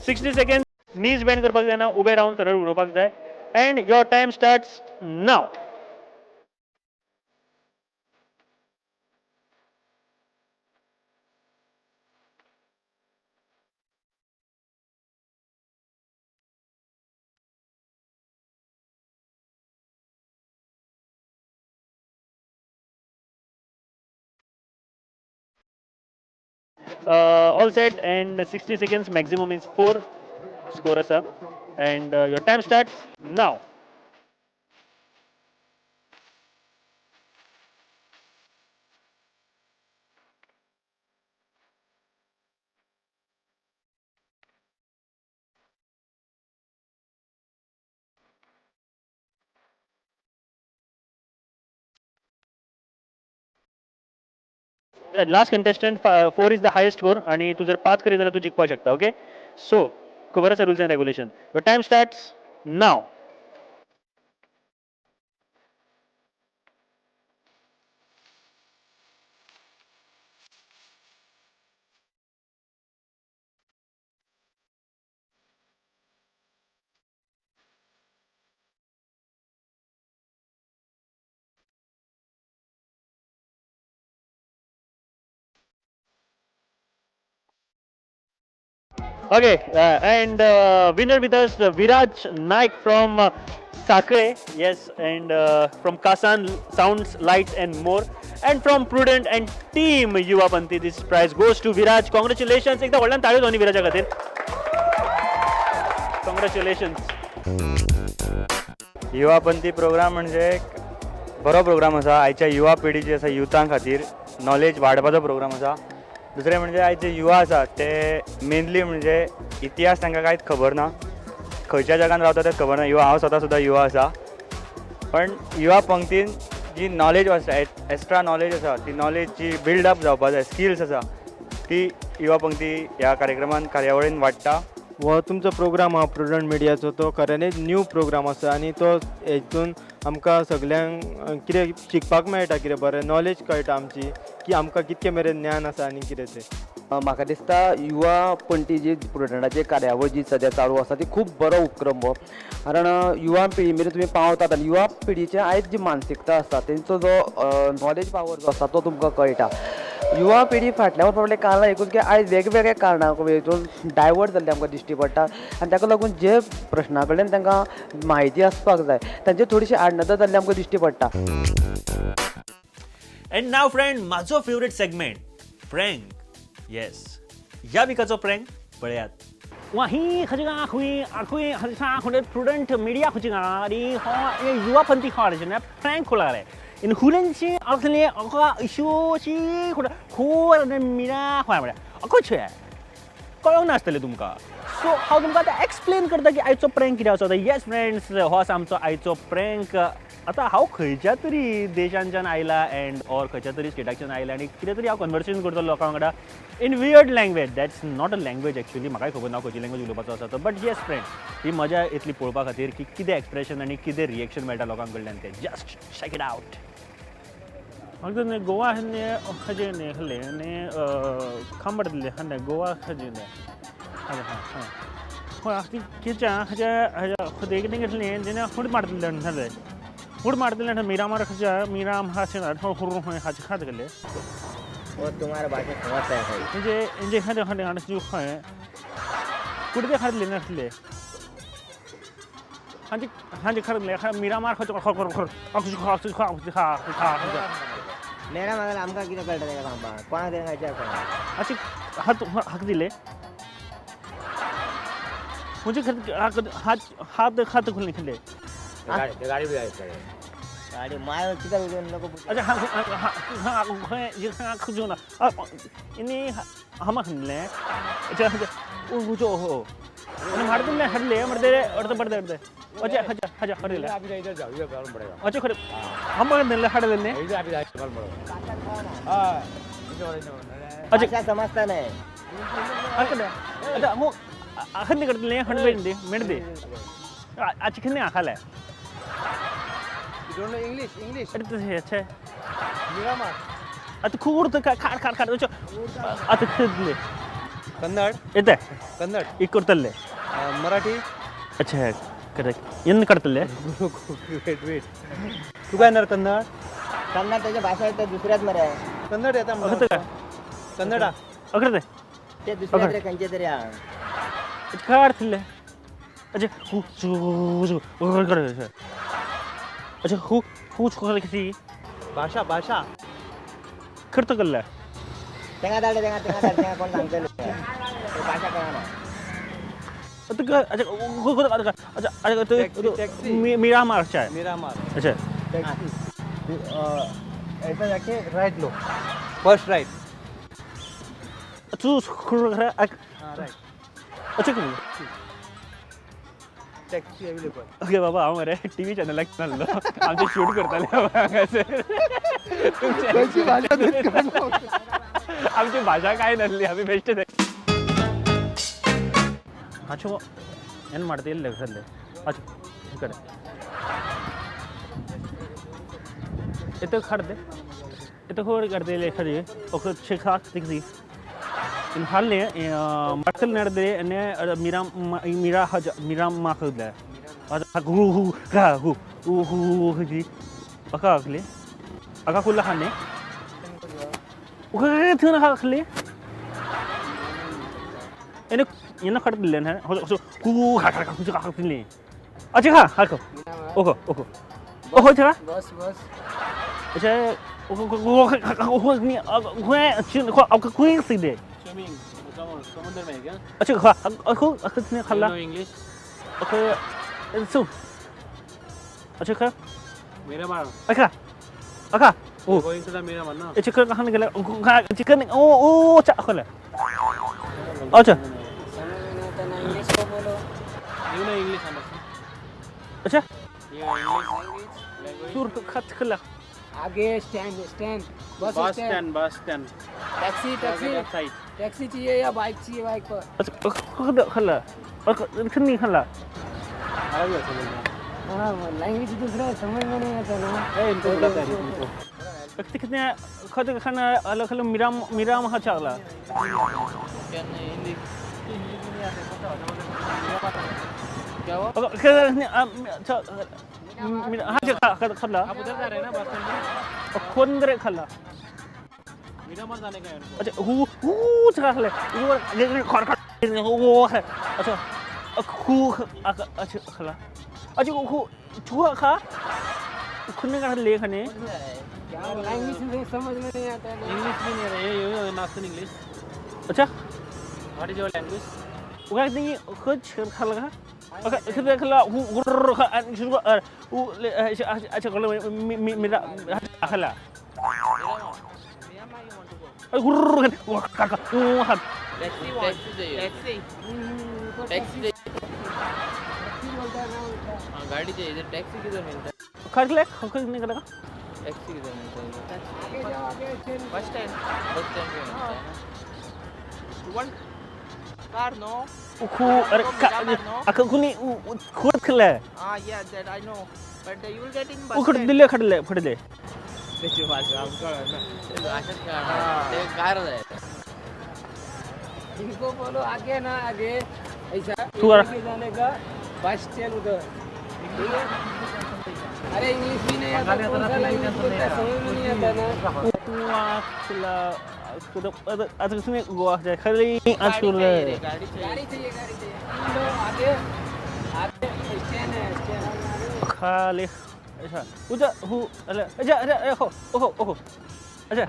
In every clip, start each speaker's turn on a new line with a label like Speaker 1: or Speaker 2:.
Speaker 1: 60 second, नीज बेंड करपाक जायना, उबे रावन सरळ उलोवपाक जाय. And your time starts now. All set and 60 seconds maximum is 4 score आसा. And your time starts now. Last contestant, 4 is the highest score आणि तू जर 5 करीत जाल्यार तूं जिखपाक शकता. ओके, सो खबर आसा rules and regulation. Your time starts now. Okay, and winner with us, Viraj Naik from Sakre, yes, and from Kasan Sounds, Lights and more, and from Prudent and Team Yuva Panti, this prize goes to Viraj. Congratulations! एकदा व्हडल्यान ताळयो जावनी विराजा खातीर. Congratulations.
Speaker 2: युवा पंथी programme म्हणजे एक बरो programme आसा. आयच्या युवा पिढी जी आसा युथां खातीर नॉलेज वाडपाचो प्रोग्राम आसा. दुसरें म्हणजे आयचे युवा आसा ते मेनली म्हणजे इतिहास तांकां कांयच खबर ना, खंयच्या जगान रावता तें खबर ना. युवा, हांव स्वता सुद्दां युवा आसा, पण युवा पंक्तीन जी नॉलेज आसा, एक्स्ट्रा नॉलेज आसा, ती नॉलेज जी बिल्डअप जावपा जाय, स्किल्स आसा, ती युवा पंक्ती ह्या कार्यक्रमान कार्यावळीन वाडटा.
Speaker 3: हो तुमचो प्रोग्राम आहा प्रुडंट मिडियाचो, तो खऱ्यांनीच न्यू प्रोग्राम आसा आनी तो हेतून आमकां सगल्यांक कितें शिकपाक मेळटा, कितें बरें नॉलेज कळटा आमची की आमकां कितकें मेरेन ज्ञान आसा आनी कितें तें.
Speaker 4: म्हाका दिसता युवा पणटी जी प्रुडंटाची कार्यावळ जी सद्या चालू आसा ती खूब बरो उपक्रम हो, कारण युवा पिळी मेरेन तुमी पावतात आनी युवा पिळीचे आयज जी मानसिकता आसा तेंचो जो नॉलेज पावर जो आसा तो तुमकां कळटा. युवा पिढी फाटल्या फावटल्या कारणां एकूच की आयज वेगवेगळ्या कारणां हितून डायवर्ट जाल्ले आमकां दिश्टी पडटा आनी ताका लागून जे प्रश्ना कडल्यान तांकां म्हायती आसपाक जाय तांचे थोडीशी आडनदर जाल्ली आमकां दिश्टी पडटा.
Speaker 1: एंड नाव फ्रेंड, म्हाजो फेवरेट सेगमेंट प्रँक. येस, ह्या विकाचो प्रँक पळयात. वाही खजिगा खुई आखुई हसा खुले प्रुडंट मीडिया खुजिगा अरे हो युवा पंथी खा रहे हैं प्रैंक खोला रहे इन हुलेंची अखले अखा इशू ची खुला खोल ने मीरा खोया बड़ा अखो छे कळोंक नासतलें तुमकां. सो हांव तुमकां आतां एक्सप्लेन करता की आयचो प्रँक कितें आसा. येस फ्रेंड्स, हो आसा आमचो आयचो प्रँक. आतां हांव खंयच्या तरी देशांच्यान आयला एंड ऑर खंयच्या तरी स्टेटाच्यान आयला आनी कितें तरी हांव कन्वर्सेशन करतलो लोकां वांगडा in weird language. That's not a language actually, म्हाकाय खबर ना खंयची लँग्वेज उलोवपाचो आसा तो. बट येस फ्रेंड, ही मजा येतली पळोवपा खातीर की कितें एक्सप्रेशन आनी कितें रिएक्शन मेळटा लोकां कडल्यान तें. Just check it out. Goa Goa
Speaker 5: वो तुम्हारा भाषा समझता है भाई. मेरा मगर आमकां कितें कळटा तेका सांगपाक, कोणाक तरी विचार कोणाक.
Speaker 1: अशें हात हाक दिले म्हणजे हात हात हात खुले खिले
Speaker 5: गाडी बी गाडी माय कित्याक नको.
Speaker 1: अच्छा हाँ हाँ हाँ हाँ इनी हम खनले. अच्छा अच्छा वो जो हो मारदिल्ले हडले मर्दे अर्ध बर्दे अर्धे. अच्छा अच्छा अच्छा हडले.
Speaker 6: इधर जाओ, इधर मालूम पड़ेगा.
Speaker 1: अच्छा खरे हम मर्दे हडले
Speaker 6: इधर आप इधर मालूम पड़ेगा. हाँ
Speaker 1: अच्छा
Speaker 5: समजता नाही.
Speaker 1: अच्छा वो खन्ने करते हंड मेंढे मेंढे अच्छा खन्ने आखाला है.
Speaker 3: You don't know English? English?
Speaker 1: अरे तो अच्छा है.
Speaker 3: Miramar.
Speaker 1: आता खूप खाड खाड खाड अच्छा आता खदले.
Speaker 7: कन्नड.
Speaker 1: येते.
Speaker 7: कन्नड.
Speaker 1: एक करतले.
Speaker 7: मराठी.
Speaker 1: अच्छा, करेक्ट. येन्न करतले.
Speaker 7: वेट वेट, तू काय येणार कन्नड?
Speaker 5: कन्नड त्याच्या भाषा येतात दुसऱ्याच मरे.
Speaker 7: कन्नड येता
Speaker 1: अगं काय?
Speaker 7: कन्नडा.
Speaker 1: अकरते.
Speaker 5: ते दुसऱ्याच रे खंयचे तरी हा.
Speaker 1: काय अर्थले. अच्छा, हु चु कर. अच्छा, हु हु चु किती.
Speaker 7: भाषा भाषा.
Speaker 1: करतो कल्ला.
Speaker 5: तेंगा धाड, तेंगा तेंगा धाड, तेंगा कोण सांगतले ते भाषा कळना.
Speaker 1: अच्छा अच्छा अच्छा.
Speaker 7: Taxi, taxi.
Speaker 1: मीरा मार्च आहे.
Speaker 7: मिरामार.
Speaker 1: अच्छा.
Speaker 7: टैक्सी ऐसा जाके राइट लो, फर्स्ट राइट.
Speaker 1: तू
Speaker 7: हाँ, राइट.
Speaker 1: अच्छा.
Speaker 7: Taxi available.
Speaker 1: ओके बाबा, हांव मरे टीव्ही चॅनलाक नासलो, आमचे शूट करताले हांगासर. आमची भाशा काय नासली, आमी बेश्टे. अच्छा, ಏನು ಮಾಡ್ತಿ ಇಲ್ಲ ಸರ್. अच्छा, ಈ ಕಡೆ इतो खड़ दे, इतो खोड़ कर दे ले खड़ी ओके छे सात दिख दी इन हाल ने मटकल नड़ दे ने मीरा मीरा हज मीरा मा खद ले अच्छा गु who का who उ who who जी अका अगले अका कुल्ला खाने ओके थुना खा खले एने एने खड़ दिले ने हो हो कु खा खा खा खा खा. अच्छा, खा खा. ओको ओको ओहो अच्छा.
Speaker 6: बस बस.
Speaker 1: अच्छा, वो वो नहीं वो अच्छा कोई सीधे.
Speaker 7: स्विमिंग समुद्र में है क्या?
Speaker 1: अच्छा, खा अखो अखो ने खला.
Speaker 7: इंग्लिश.
Speaker 1: ओके सो अच्छा खा.
Speaker 7: मिरामार.
Speaker 1: अच्छा, अखा ओ.
Speaker 7: गोइंग टू the Miramar ना.
Speaker 1: चिकन कहाँ निकला चिकन? ओ ओ अच्छा खला अच्छा.
Speaker 6: समझ में नहीं आता ना, इंग्लिश को बोलो.
Speaker 7: You know English understand?
Speaker 1: अच्छा.
Speaker 7: You English language?
Speaker 1: सूर खत खला.
Speaker 6: आगे stand stand bus
Speaker 7: bus
Speaker 6: stand.
Speaker 7: Stand, bus stand.
Speaker 6: Taxi taxi.
Speaker 7: Side.
Speaker 6: Taxi चाहिए या बाइक चाहिए, बाइक पर?
Speaker 1: अच्छा खला खला खन्नी खला.
Speaker 7: अरबी भाषा बोल रहा
Speaker 6: हाँ, लैंग्वेज दूसरा है, समझ में नहीं आता ना.
Speaker 7: है इनको, बुलाता है इनको.
Speaker 1: कितने खत खाना अलग खला मीरा मीरा महा चागला.
Speaker 7: क्या हुआ?
Speaker 1: खला.
Speaker 7: आप उधर जा रहे हैं ना बस स्टैंड में?
Speaker 1: खोंदरे खला.
Speaker 7: मिरामार जाने का है उनको.
Speaker 1: अच्छा, हु हु खले खर खर वो अच्छा खू अच्छा खला अच्छा खू छुआ खा खुन्ने का ले खाने.
Speaker 6: क्या लैंग्वेज समझ में नहीं आता है ना.
Speaker 7: इंग्लिश भी नहीं आ रहा है. You नास्तिन इंग्लिश.
Speaker 1: अच्छा.
Speaker 7: What is your language?
Speaker 1: वो नहीं खुद खला अच्छा खला who खा अच्छा खला मेरा खला.
Speaker 8: टैक्सी चाहिए, टैक्सी, टैक्सी चाहिए.
Speaker 6: बोलता है ना उल्टा.
Speaker 8: हाँ, गाड़ी चाहिए. इधर टैक्सी किधर मिलता है?
Speaker 1: खा खा निकलेगा.
Speaker 8: टैक्सी किधर मिलता है इधर?
Speaker 6: आगे जाओ, आगे stand.
Speaker 8: Bus stand, bus stand pay मिलता है ना?
Speaker 9: Car no.
Speaker 1: खू अरे खुनी खुद खले.
Speaker 9: Ah, yeah, that I know. But you will get in bus
Speaker 1: उखड
Speaker 9: stand.
Speaker 1: दिले खडले फडले.
Speaker 9: त्याची भाषा आमकां कळना.
Speaker 8: भाषाच कळना ते कार जाय.
Speaker 6: इनको बोलो आगे ना, आगे ऐसा.
Speaker 1: तू
Speaker 6: इधर के जाने का बस स्टैंड उधर, ठीक है? अरे इंग्लिश भी नहीं आता, कौन सा लैंग्वेज बोलता है समझ में नहीं आता ना.
Speaker 1: अच्छा गोवा खाली.
Speaker 9: गाड़ी चाहिए रे, गाड़ी चाहिए.
Speaker 6: गाड़ी चाहिए, गाड़ी चाहिए. लो आगे आगे स्टैंड है, स्टैंड.
Speaker 1: खाली अच्छा उजा who अच्छा अच्छा हो ओहो ओहो अच्छा.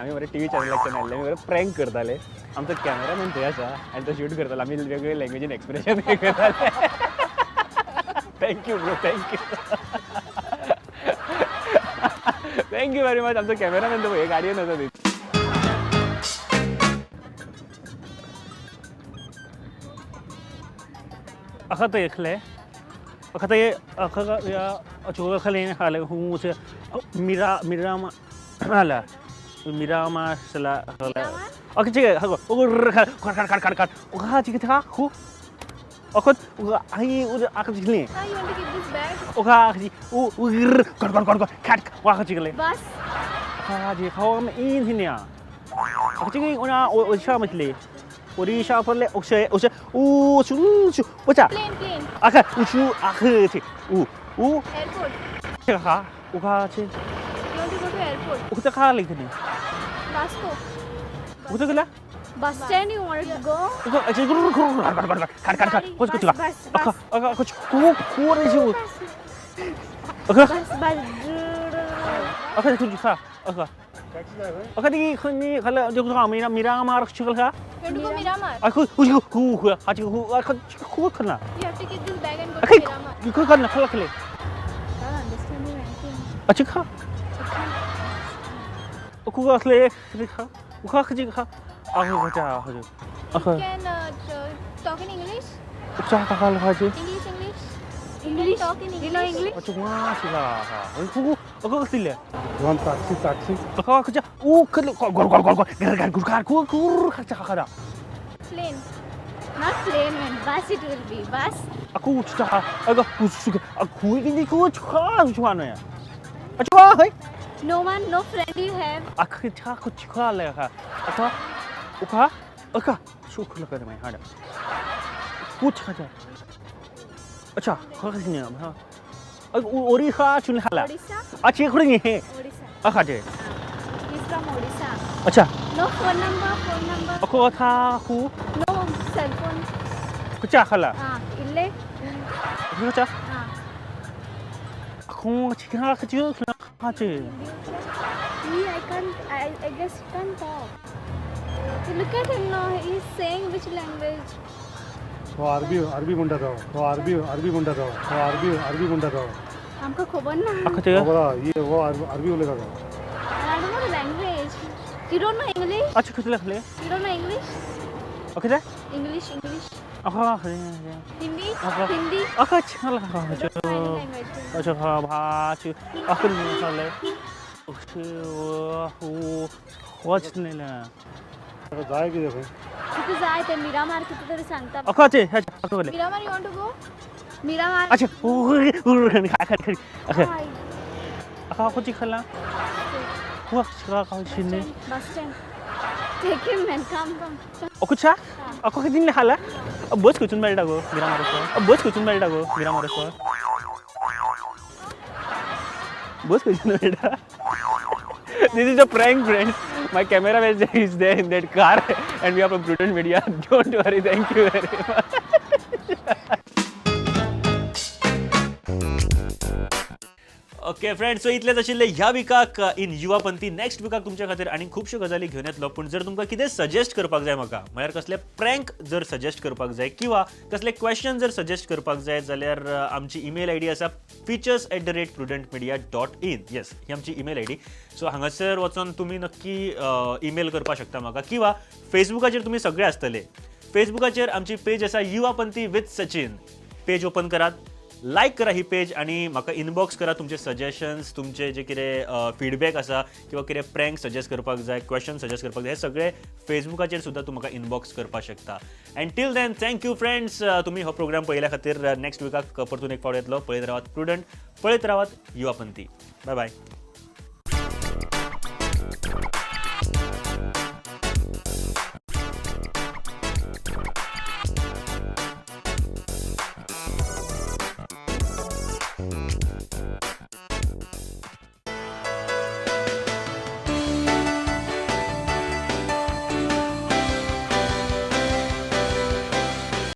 Speaker 1: आमी मरे टीव्ही चॅनलाक आयिल्ले, आमी मरे प्रँक करताले. आमचो कॅमेरामॅन थंय आसा आनी तो शूट करतालो. आमी वेगवेगळे लँग्वेजीन एक्सप्रेशन करताले. Thank you bro, thank you, thank you very much. आमचो कॅमेरामॅन तो हे गाडयेन आसा थंय. अखा तो एकले अखा तो ये अखा या चोगा खले खाले हूँ से मीरा मीरा मा हाला मीरा मा सला खला अख चिके हगो ओ खा खा खा खा खा ओ खा चिके था who अखत आई उ अख चिकले.
Speaker 10: Ah, you want to keep this bag?
Speaker 1: ओ खा जी उ उ कर कर कर कर खाट वा खा चिकले.
Speaker 10: Bus.
Speaker 1: खा जी खाओ में इन हिनिया. 这个我我 मछली ओडिशा पडले ओशे ओशे ऊ शु शु我讲
Speaker 10: Plane, plane.
Speaker 1: 啊看乌出啊呵去乌乌
Speaker 10: Airport.
Speaker 1: 这个哈我看去
Speaker 10: You want to go to airport?
Speaker 1: 我这卡里肯定
Speaker 10: Vasco.
Speaker 1: 我这个呢
Speaker 10: Bus stand you want to go?
Speaker 1: 我看这个看看看我这个这个
Speaker 10: Bus,
Speaker 1: 啊
Speaker 10: bus.
Speaker 1: 看啊看我去哭哭的就啊看
Speaker 10: Bus, bus.
Speaker 1: 啊看去看啊看啊看你看你看了就看米拉米拉马尔去了哈
Speaker 10: You want to go Miramar?
Speaker 1: 啊看我这个哭哭啊这个哭啊看哭看了
Speaker 10: You have to keep this bag and go
Speaker 1: 啊
Speaker 10: to
Speaker 1: 看
Speaker 10: Miramar.
Speaker 1: 你看看了看了看了
Speaker 10: I don't understand you anything.
Speaker 1: 啊这看我哭个嘞这个我看这个啊我这啊这啊
Speaker 10: You can talk in English?
Speaker 1: 我这看了看这
Speaker 10: English, English. English. Talk in English. You know English?
Speaker 1: 啊这我是啦我哭我个是嘞
Speaker 11: One taxi, taxi.
Speaker 1: 啊可这我可了滚滚滚滚滚滚滚滚滚这看的
Speaker 10: Plane. Not plane, man. Bus it will be. Bus.
Speaker 1: 啊哭这啊个哭这个啊哭你哭唱唱呢啊这嘿
Speaker 10: No one, no friend you have.
Speaker 1: 啊可这可唱了哈啊看我看啊看说哭了个的没哈的哭唱的अच्छा खा नहीं हाँ ओडिशा चुन खाला
Speaker 10: Odisha?
Speaker 1: अच्छा खुलेंगे
Speaker 10: Odisha.
Speaker 1: आ खाते
Speaker 10: He's from Odisha.
Speaker 1: अच्छा
Speaker 10: No phone number, phone number.
Speaker 1: अको था who
Speaker 10: No cell phone.
Speaker 1: कुछ खाला
Speaker 10: Ah, ille.
Speaker 1: कुछ
Speaker 10: Ah.
Speaker 1: अको चिकन खचियो खाचे
Speaker 10: He, I can't, I guess he can't talk. So look at him now, he's saying which language.
Speaker 11: तो अरबी अरबी मुंडा था तो अरबी अरबी मुंडा था तो अरबी अरबी मुंडा था
Speaker 10: हमको खबर ना.
Speaker 1: अखचे
Speaker 11: बोला ये वो अरबी बोलेगा था
Speaker 10: I don't know the language. You don't know English?
Speaker 1: अच्छा खचले खले
Speaker 10: You don't know English?
Speaker 1: अखचे
Speaker 10: English, English.
Speaker 1: अखा खले
Speaker 10: Hindi?
Speaker 1: Okay.
Speaker 10: Hindi?
Speaker 1: अखच खला
Speaker 10: You don't know any language.
Speaker 1: अच्छा खा भाच अखल खले उसे वो खोज नहीं ले
Speaker 11: जाए की देखो
Speaker 10: तिथे जाय ते मिरामार कितीतरी सांगता.
Speaker 1: अखचे अच्छा अखले
Speaker 10: Miramar you want to go? Miramar.
Speaker 1: अच्छा खा खा खा अख
Speaker 10: Hi.
Speaker 1: अखा कुछ खला हुआ खा खा छिने
Speaker 10: Bus stand. Take him man, come, come.
Speaker 1: अकुचा अको किती खाला बस खंयसून मेळटा गो मिरामार बस खंयसून मेळटा गो मिरामार बस खंयसून मेळटा. This is a prank, friends. My camera is there in that car and we are from Prudent Media. Don't worry, thank you very much. Okay friends, so इतलेच आशिल्ले ह्या विकाक इन युवा पंथी. नेक्स्ट विकाक तुमच्या खातीर आनी खुबश्यो गजाली घेवन येतलो. पूण जर तुमकां कितें सजेस्ट करपाक जाय म्हाका, म्हळ्यार कसले प्रँक जर सजेस्ट करपाक जाय किंवा कसले क्वेश्चन जर सजेस्ट करपाक जाय जाल्यार आमची ईमेल I D आसा features@prudentmedia.in. Yes, ही आमची ईमेल I D. सो हांगासर वचोन तुमी नक्की ईमेल करपाक शकता म्हाका किंवा फेसबुकाचेर तुमी सगळे आसतले. फेसबुकाचेर आमची पेज आसा युवा पंथी विथ सचिन. पेज ओपन करात, लायक करा ही पेज आनी म्हाका इनबॉक्स करा तुमचे सजेशन्स, तुमचे जे कितें फिडबॅक आसा किंवा कितें प्रँक सजेस्ट करपाक जाय, क्वेश्चन सजेस्ट करपाक जाय, हे सगळे फेसबुकाचेर सुद्दां तूं म्हाका इनबॉक्स करपाक शकता. And till then thank you friends. तुमी हो प्रोग्राम पळयल्या खातीर नेक्स्ट विकाक परतून एक फावट येतलो. पळयत रावात प्रुडंट, पळयत रावात युवा पंथी. बाय बाय.